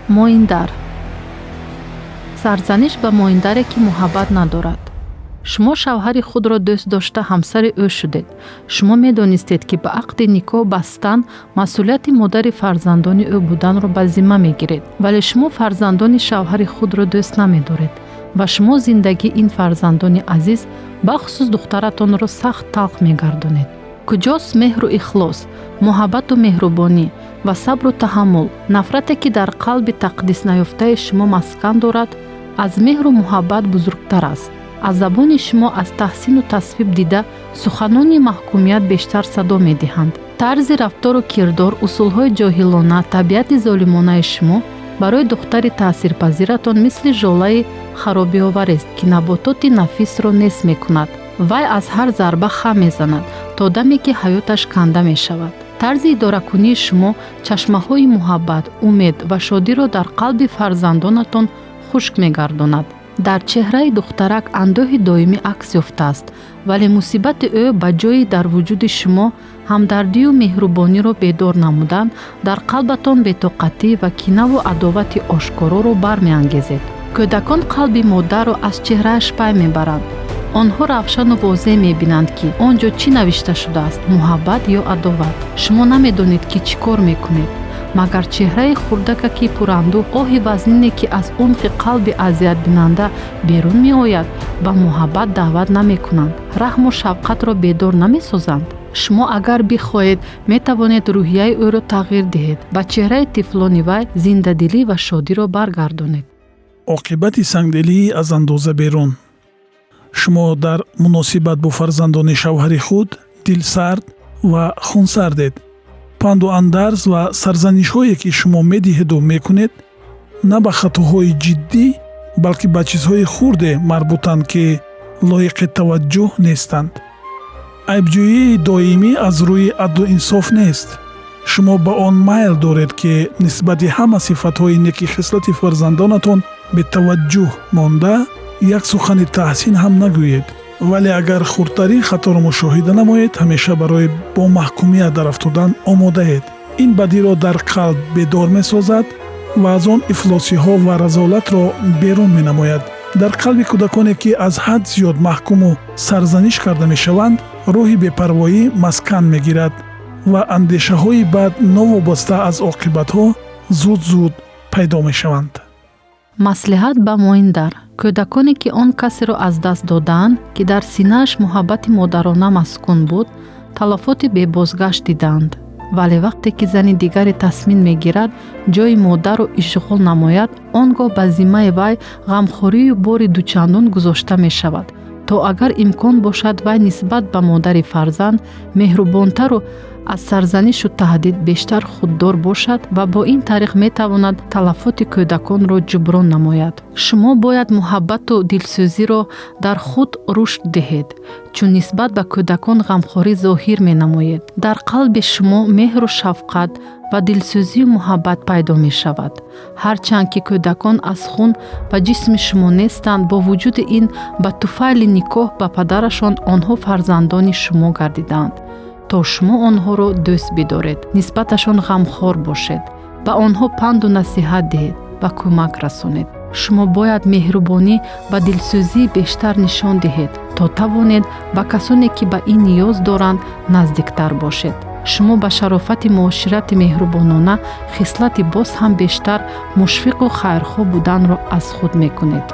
Моиндар. Сарзаниш ба моиндаре, ки муҳаббат надорад. Шумо шавҳари худро дӯст дошта, ҳамсари ӯ шудед. Шумо медонистед, ки ба ақди никоҳ бастан масъулияти модари фарзандони ӯ буданро ба зимма мегиред, вале шумо фарзандони шавҳари худро дӯст намедоред ва шумо зиндагии ин фарзандони азиз, бахусус духтаратонро, сахт талх мегардонед. Куҷост меҳру ихлос, муҳаббату меҳрубонӣ ва сабру таҳаммул? Нафрате, ки дар қалби тақдиснаёфтаи шумо маскан дорад, аз меҳру муҳаббат бузургтар аст. Аз забони шумо аз таҳсину тасвиб дида суханони маҳкумият бештар садо медиҳанд. Тарзи рафтору кирдор, усулҳои ҷоҳилона, табиати золимонаи шумо барои духтари таъсирпазиратон мисли жолаи харобиоварест, ки набототи нафисро нест мекунад. Вай аз ҳар зарба хам мезанад, то даме ки ҳаёташ канда мешавад. Тарзи идоракунии шумо чашмаҳои муҳаббат, умед ва шодиро дар қалби фарзандонатон хушк мегардонад. Дар чеҳраи духтарак андӯҳи доимӣ акс ёфтааст, вале мусибати ӯ, ба ҷои дар вуҷуди шумо ҳамдардию меҳрубониро бедор намудан, дар қалбатон бетоқатӣ ва кинаву адовати ошкороро бармеангезед. Кӯдакон қалби модарро аз чеҳрааш пай мебаранд. Онҳо равшану возеҳ мебинанд, ки он ҷо чӣ навишта шудааст: муҳаббат ё адоват. Шумо намедонед, ки чӣ кор мекунед, магар чеҳраи хурдакаки пурандӯҳ, оҳи вазнине, ки аз умқи қалби азиятбинанда берун меояд, ба муҳаббат даъват намекунанд, раҳму шафқатро бедор намесозанд? Шумо агар бихоҳед, метавонед рӯҳияи ӯро тағйир диҳед, ба чеҳраи тифлони вай зиндадилӣ ва шодиро баргардонед. Оқибати сангдилӣ аз андоза берун. Шумо дар муносибат бо фарзандони шавҳари худ дилсард ва хунсардед. Панду андарз ва сарзанишҳое, ки шумо медиҳеду мекунед, на ба хатоҳои ҷиддӣ, балки ба чизҳои хурде марбутанд, ки лоиқи таваҷҷӯҳ нестанд. Айбҷӯии доимӣ аз рӯи адлу инсоф нест. Шумо ба он майл доред, ки нисбати ҳама сифатҳои неки хислати фарзандонатон бетаваҷҷӯҳ монда, як сухани таҳсин ҳам нагӯед, вале агар хурдтарин хаторо мушоҳида намоед, ҳамеша барои бо маҳкумият дарафтодан омодаед. Ин бадиро дар қалб бедор месозад ва аз он ифлосиҳо ва разолатро берун менамояд. Дар қалби кӯдаконе, ки аз ҳад зиёд маҳкуму сарзаниш карда мешаванд, рӯҳи бепарвоӣ маскан мегирад ва андешаҳои бад новобаста аз оқибатҳо зуд зуд пайдо мешаванд. Маслиҳат ба моиндар. Кӯдаконе, ки он касеро аз даст додаанд, ки дар синааш муҳаббати модарона маскун буд, талафоти бебозгашт дидаанд. Вале вақте ки зани дигаре тасмим мегирад ҷои модарро ишғол намояд, он гоҳ ба зиммаи вай ғамхорию бори дучандон гузошта мешавад, то агар имкон бошад, вай нисбат ба модари фарзанд меҳрубонтару аз сарзанишу таҳдид бештар худдор бошад ва бо ин тариқ метавонад талафоти кӯдаконро ҷуброн намояд. Шумо бояд муҳаббату дилсӯзиро дар худ рушд диҳед, чун нисбат ба кӯдакон ғамхорӣ зоҳир менамоед, дар қалби шумо меҳру шафқат ва дилсӯзию муҳаббат пайдо мешавад. Ҳарчанд ки кӯдакон аз хун ва ҷисми шумо нестанд, бо вуҷуди ин ба туфайли никоҳ ба падарашон онҳо фарзандони шумо гардидаанд. То шумо онҳоро дӯст бидоред, нисбаташон ғамхор бошед, ба онҳо панду насиҳат диҳед ва кӯмак расонед. Шумо бояд меҳрубонӣ ва дилсӯзии бештар нишон диҳед, то тавонед ба касоне, ки ба ин ниёз доранд, наздиктар бошед. Шумо ба шарофати муоширати меҳрубонона хислати боз ҳам бештар мушфиқу хайрхоҳ буданро аз худ мекунед.